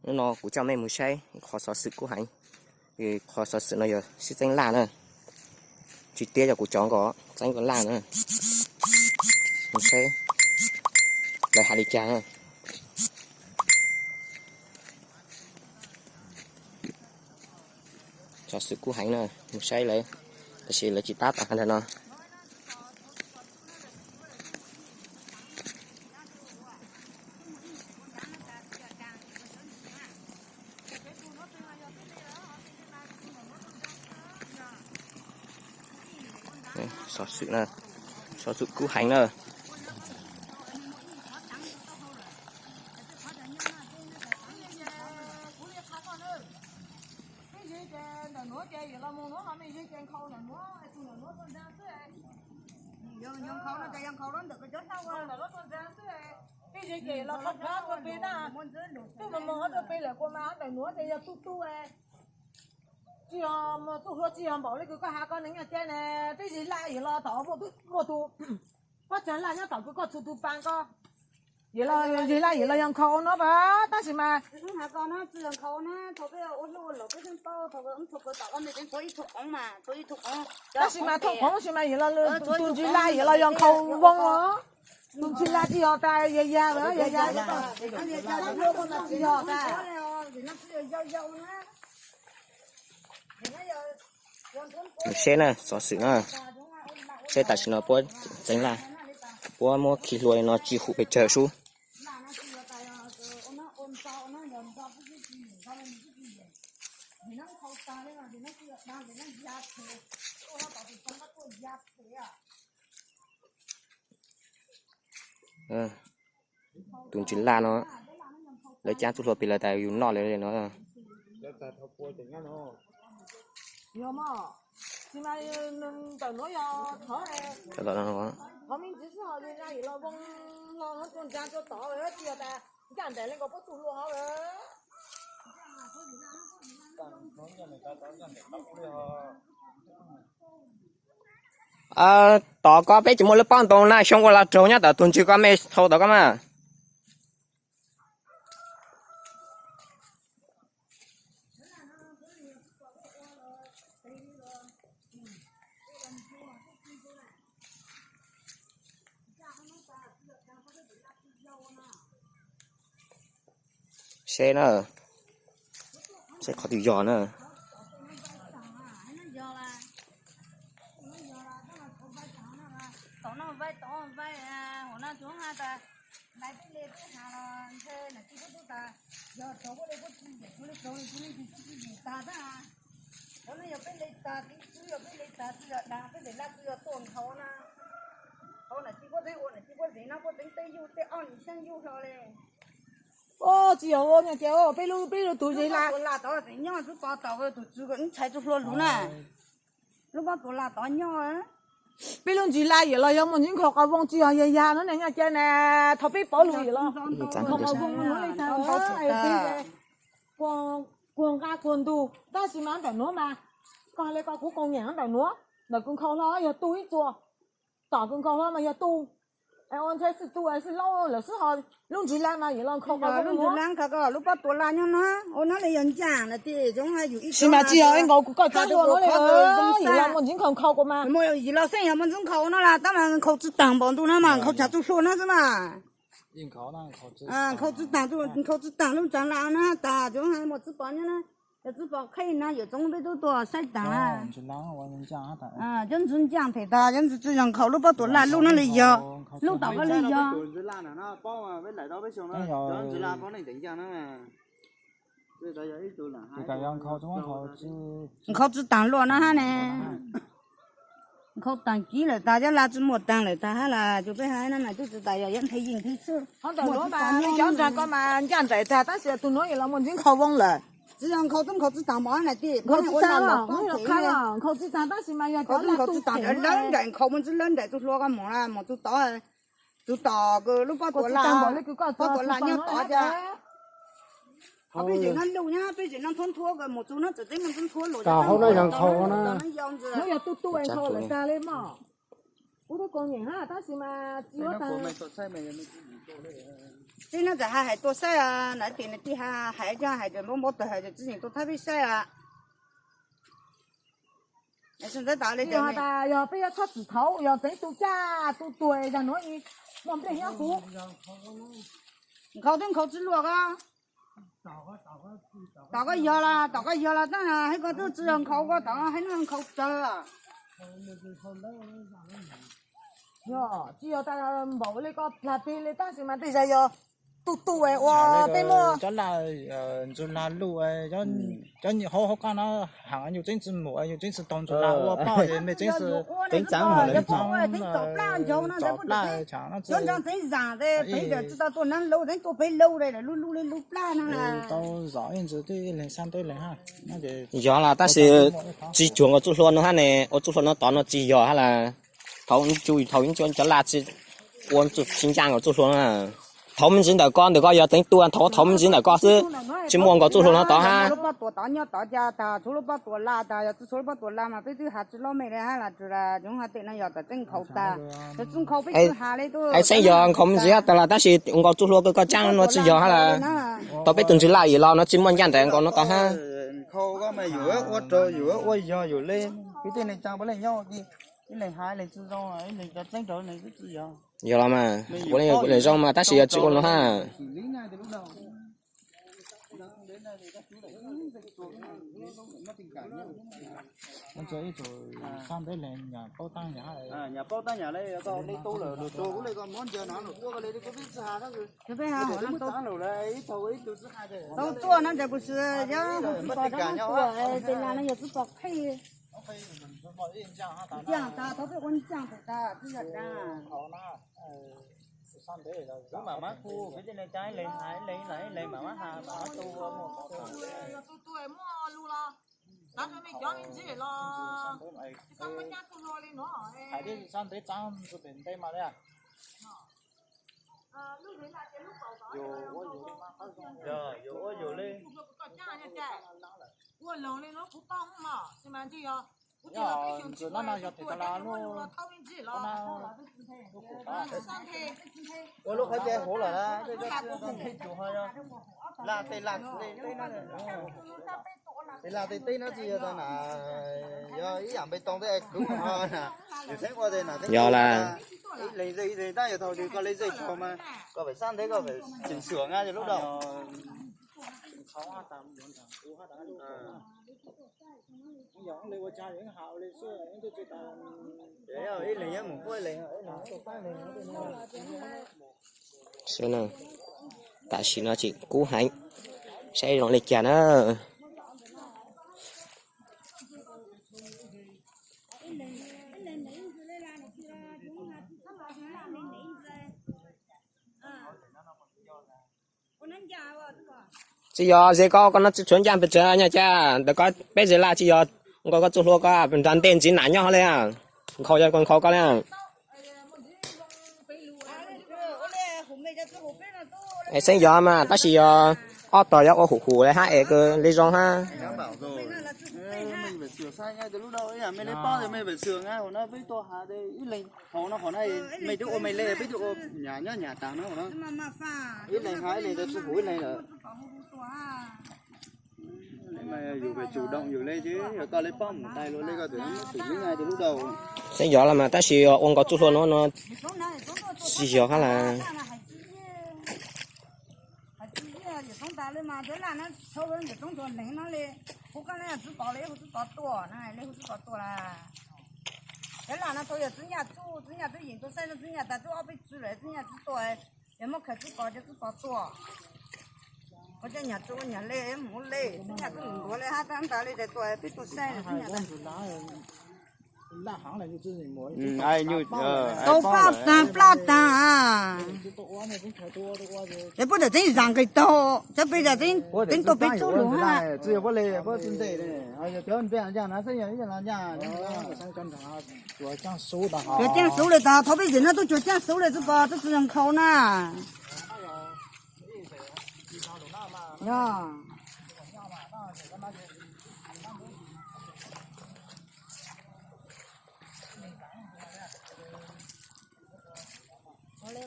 Hnub no kuv coj mej mus saib qhov xov xwm kub heev. Qhov xov xwm no yog sib txeeb laj na. Tsis tiab yog kuv cov nkaus, txeeb kom laj na. Mus saib lawv hais li cas na. Xov xwm kub heev na, mus saib lawv, tab sis lawv tsis tab tom ntawm no. Xov xwm na, xov xwm kub heev na. Twb yog ces ntawm nuav ces yog los mus nuav ho me yog ces nkhaus ntawm nuav, tus ntawm nuav tuaj ntxeev xwb. Yog nkhaus no ces yog nkhaus lawm ntawm koj cov hlab ua ntawm nuav tuaj ntxeev xwb. Twb yog ces los qhov plab tuaj peb na, twb mus mus tuaj peb lawm kuv mas ntawm nuav ces yog tu tu. Tsis yog txuj hlua tsis yog npaum li kws koj has koj neeg nyob ces ne, twb yog laj yog los thaum muaj tus pob tsag laj nyob thaum kws koj txhua tus pas koj. Yog laj yog los yog nkhaus no pas tab sis mas tab sis mas thooj qoov sis mas yog los tus ntsis laj yog los yog nkhaus voo os. Tus ntsis laj tsis yog tas yag yag lawm, yag yag. Mus seb na, xov xwm na, seb tam sim no puab txeev laj, puab muab khi hlua li no tsis hum pes tsawg sub. Tus ntsis laj no, lawv cab txuj hlua pem lawv tas yus noj lawm no. Tod ko peb tsis muaj lub pob ntoo na, xyoo ua los raug nyob tom tus ntsis ko me thau tod ko mas. Seb na, seb qhov twg yog na. Tom no vaij tom vaij, hauv no tsuas has tas laiv peb le peb has los ntshe nam tij puab tub tas, yog raug puab le puab tsis yeem, puab le raug le puab le tsis yeem tas tab. Hauv no yog peb le tas, tib txwb yog peb le tas txwj yog dag, peb ntes laj txwj yog tuaj nkhaus na. Hauv nam tij puab teb ua nam tij puab zes no puab teev teb yug tej ob nim xyeeb yug hlo le. Tsis yog ua nyuag ces peb lub, peb lub tus zes laj, tus nyob xwb pov tau tus tswv ntshai txuj hlua lug na. Lub pob tuas laj tod nyob. Peb lub ntsis laj yam los yog muaj ntsis nkhaus qhov voo tsis yog yag yag no ne, nyob ces ne, thaum peb pov lug yam los nkhaus qhov voo no le tag. Kuag nqaj kuag ntug tab sis mas ntawm nuav mas, koj le koj kuv koom nyam ntawm nuav, ntawm kws nkhaus hlo yog tu ib txuas, tom kws nkhaus hlo mas yog tu, ua ntshai xwb tu xwb laub lawm xwb ho. Lub ntsis laj mas yam los nkhaus qhov voo lub ntsis laj ko, lub pob tuas laj nyob no, ua no le yog ncaaj na ti, sis mas tsis yog nkaus kws koj cab ua no le, yam los muaj ntsis nkhaus nkhaus kuv mas. Yam los xeeb yog muaj ntsis nkhaus no las tab mas nkhaus tsi taag npaum ntu no mas nkhaus tsav txuj hlua no xwb mas. Nkhaus tsi taag, nkhaus tsi taag lub ntsis laj na tas, cov muaj tsi pom nyob na, yog tsi pom qheb na yawm txoov peb tub tuaj saib taag na. Cov ntsis ncaaj them tas, cov ntsis tsi yog nkhaus lub pob tuas laj lub no le yog, lub tom ko le yog. Nkhaus tsi taag luaj no hab ne. Nkhaus taag kib lawm tas, cov laj tsi muaj taag lawm tas hab las, cov peb hab na mas tub tsi tas yog yuav nthe yeej thiab xwb. Cov nraag ko mas ncaaj nraim tag tab sis tus nuav yog los muaj ntsis nkhaus voo lawm. Tsi yog nkhaus tub nkhaus tsi taag mog na ti, nkhaus tsi taag, nkhaus tsi taag tab sis mas yog cov laj tub nkhaus tsi taag lawv nraim, nkhaus muaj ntsis lawv nraim txuj hlua ko mog na, mog tsi tov. Txug tom kws lub pob tuas laj, pob tuas laj nyob tod cas. Ho peb zem no luj nyob, peb zem no nthuav nthuav kws mus txug no txawm teb muaj ntxub ntxhuav luaj. Hauv no yog nkhaus na, no yog tu tu nkhaus lawm tag le mog. Kuv twb koom nyeem hab tab sis mas tsis ua tag. Tib neeg txawm hais hais tuaj saib, na tim na tij hais hais cov hais tias npaum npaum tawg hais tias tsis nyeem tuaj thab peb saib. Yog peb yuav txhob txwm thaud, yog txeev tu caj tu tuag, yog nuav muaj nplej nyob kuv. Nkhaus twb nkhaus tsis luaj ko. Tom koj yog los, tom koj yog los tab hais koj twb tsis yog nkhaus ko, tom hais no nkhaus tsawg. Yog tsis yog tas npaum li koj plag peg li tab sis mas tej zag yog tu tu ua peb muaj cov laj, ntxuag lag luj, cov hauv hauv koj no, haam yus tseeb tsi mus, yus tseeb tsi taug ntxuag lag ua poj es mej tseeb tsi txav plab, txav plab, tseeb tsi tau tuaj nab lub, tseeb tuaj peb lub, lub lub li lub plab no tau zom ib ntsis twb ib leeg xab ntev leeg hab. Yog las tab sis tsis cuag nkaus txuj hlua no hab ne, ua txuj hlua no tod no tsis yog hab las. Thaum ib tsu thaum ib tsu cov laj tsis ua tsis ncaj nkaus txuj hlua no. Thaum me ntsis ntawm koj, ntawm koj yog teev tuaj thaum, thaum me ntsis ntawm koj xwb, tsis muaj nkaus txuj hlua no tod hab. Lub pob tuam tod nyob tod cas tas, tshuav lub pob tuam laj tas, yog tsis tshuav lub pob tuam laj mas peb twb has tsis lob mej li hab las, tsuas yog cov ha tem no yog tas tseeb nkhaus tas, tsis nkhaus peb twb has li. Es tseeb yog nkhaus me ntsis tas las tab sis ua nkaus txuj hlua kws koj tsaab no tsis yog hab las. Tau peb tug ntsis laj ib los no tsis muaj ncaj nraim nkaus no tod hab. Nkhaus koj mas yus ua rau yus ua yog yus le, kwv tij neej tsaa puav leej nyob ua ke, ib leeg has ib leeg tsis zoo, ib leeg cov tseeb rau ib leeg twb tsis yog. Yog los mas, puav leej yog kuv leeg zoo mas tab sis yog tsis ua no hab. Ib tug xab ntev leeg nyam paub taab nyam, nyam paub taab nyam le, koj le tu lawm lug rua kuv le koj muab ncaws no lug quab koj le kuv peb tsis has, peb has lawm ib tug tsis has, tau tuaj no ntawd kuv sis yog hu tsis pom rau tuaj, tes las no yog tsis pom qhij. Ncaaj tas, thaum peb ua ncaaj tas tas twb yog dag. Kuv mam mab hu kwv tij neej tsaa ib leeg has ib leeg, ib leeg mam mab has mam mab tu. Yog tus tuag muaj lug los xav rua mej cov me ntsis los tsis xav muaj caab tug hlua li no. Hais tib xav ntev txav ntxug pem ntej mas li. Yog yus ua yus le. Ua loog li no kuv paub mog, sis mas ntshe yog kuv tsis yog peb xyoos tsis ua, yog tus tuag ces muaj lug los thauj me ntsis los. Ua lub qhov cai huv lawm na, laj tej laj tej laj tej teb no tsis yog tas na, yog ib yaam npe too tej kuv ho na, yus txheeb ua tej na, yog las ib leeg ze ib leeg tab yog thaum twg koj le ze thaum mas koj pem xab ntev koj pem tseem xuam nqa yog lub dau. Ib leeg yuav mus quab ib leeg. Tam sim no tseem kub heev, saib zoo li cas na. Tsis yog ze koj, koj no tsis tshuav ncaaj pes tsawg nyaj cas ntawm koj peb ze laj tsis yog nkaus koj txuj hlua koj nrag ntej ntxiv nam nyob le, nkhaus yog nkhaus koj le. Es xeeb yog mas tab sis yog ob tog yuav ua hum hum le hab es kws le zoo hab. Mej le paub mej pem xwm na, ib leeg hauv no qhov na, mej twb ua mej le, peb twb ua nyam nyob nyam taag no na. Ib leeg hab ib leeg tau tsis hum ib leeg lawm. Yus pem tsum doo yus le ces yog koj le paub mus tais luag le koj twb xwm le na tus lub dau. Xeeb yog los mas tab sis ua nkaus txuj hlua no no tsis yog hab las. Hais tsis yog yawm txoob tas li mas cov laj no tshauv yawm txoob tuag leeg no li. Kuv koj no yog txiv pom li hu txiv pom tuaj na, li hu txiv pom tuaj las. Cov laj no tau yog txiv nyaj txuj, txiv nyaj twb yeem tuaj saib no txiv nyaj tas twb ob peb txwv lawm txiv nyaj txuj tuaj. Yog muab khaws txiv pom cov txiv pom tuaj. Ua cov nyam txuj ua nyam le mus le txiv nyaj twb mus ntuav le hab tab ntawd li tes tuaj peb tuaj saib txiv nyaj tas. Tau plab taag, plab taag. Cov peb tawm tseeb zaam nqis taug, cov peb tawm tseeb tuaj peb txuj lug hab. Cuag caaj xub le taag, thaum peb zim no tuaj cuag caaj xub le txuj pom tub tsi zoo nkhaus na. Yog. Kaus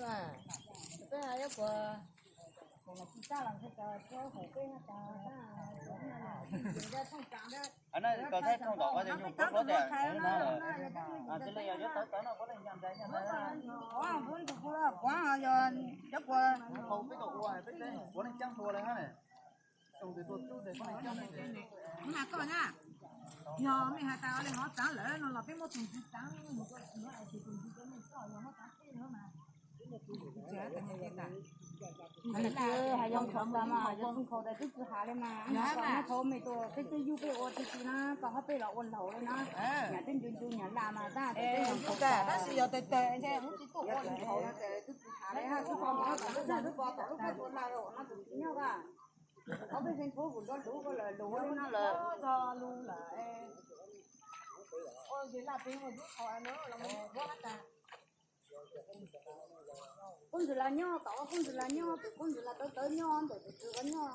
xaib thooj tom ko nyuag puab hlob tias, tsis leej yog yuav tawv tawv no puab leej ncaj nraim ncaj nraim. Kuv yog cov kuv, peb tau ua peb teb kuv leej cab tua lawm hab. Mas koj na, yog mej has tas le hov txaav lawm no los peb muab tus ntxiv txaav, tus ntxiv cov mej koj yog muab txaav peb no mas. Hais yog khaus tas mas yog txij khaus tas twb tsis has li mas, koj muab khaus mej tus peb twb yug peb ua tib si na, koj hab peb los ua laug li na. Nyam twb ncu ncu nyam laj mas tab sis yog tawg tawg es twb tsis has li, twb tsis has li, twb pom lub koj tua laj no tus txiv nyob a. Ob peb xeeb puab kuv nrov luv koj lawm, luv li no lawm. Kub ntxwg las nyob, tom kub ntxwg las nyob, tus kub ntxwg las tawv tawv nyob ntawm tus tswv ko nyob.